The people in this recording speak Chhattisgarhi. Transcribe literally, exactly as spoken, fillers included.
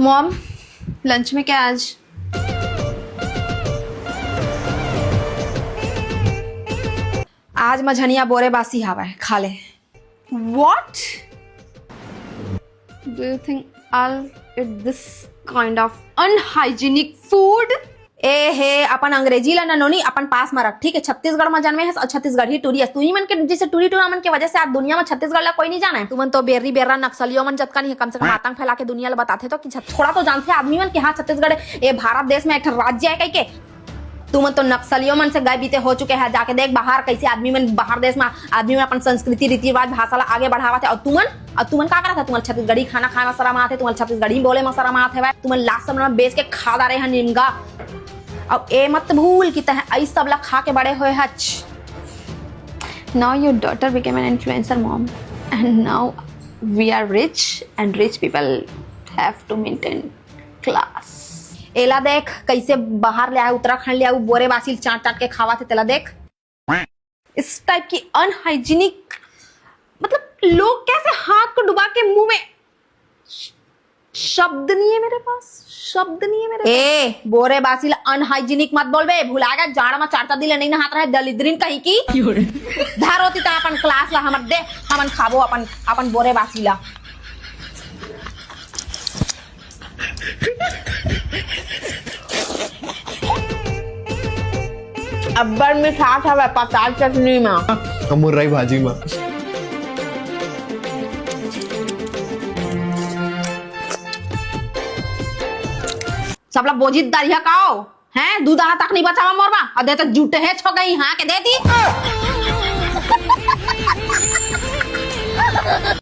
मॉम, लंच में क्या आज? आज मझनिया बोरे बासी हवय, खा ले। What? Do you think I'll eat this kind of unhygienic food? ए हे, अपन अंग्रेजी ला न नोनी अपन पास म रख, ठीक है? छत्तीसगढ़ म जन्मे हस और छत्तीसगढ़ी टूरी हस। तुही मन के जैसे टूरी टूरा मन के वजह से आज दुनिया म छत्तीसगढ़ ला कोई नहीं जाने। तुमन तो बेर्री बेर्रा नक्सलियों मन जतका नहीं है, कम से कम आतंक फैला के दुनिया ला बताथे तो कि छत-, थोड़ा तो जानथे आदमी मन कि हाँ, छत्तीसगढ़ ए भारत देश में एक ठन राज्य है कह के। तुमन तो नक्सलियों मन से गए बीते हो चुके हैं। जाके देख बाहर कैसे आदमी मन, बाहर देश में आदमी मन अपन संस्कृति रीति रिवाज भाषा ला आगे बढ़ावत है और तुमन, और तुमन का करत है? तुमन छत्तीसगढ़ी खाना खाए में शर्म आत है, तुमन छत्तीसगढ़ी बोले में शर्म आत है, तुमन लाज शर्म बेच के खा डारे हैं निमगा। अब ए मत भूल कि तह आई सब ला खा के बड़े होए हच। Now your daughter became an influencer, mom, and now we are rich and rich people have to maintain class. एला देख कैसे बाहर ले आए, उत्तराखंड ले आए, बोरे बासी ल चाट चाट के खावा थे, तेला देख। इस टाइप की अनहाइजीनिक, मतलब लोग कैसे हाथ को डुबा के मुंह में, श-, शब्द नहीं है मेरे पास, शब्द नहीं है मेरे पास। ए, बोरे बासी ला अनहाइजीनिक मत बोलबे, भुला गा, जाड़ में चार चार दिन ले नहीं नहात रहे, दलिद्रिन कहीं की। धर होती तो अपन क्लास ला हमर दे, हमन खाबो अपन, अपन बोरे बासी ला। अब्बड़ मिठास हवय पताल चटनी म। हम मुर्राई भाजी म। सबला बोझित दरिया काओ, हैं? दू दाना तक नहीं बचावा मोर बा। अदे तो जुटे हे छो गई, हाँ के दे दी।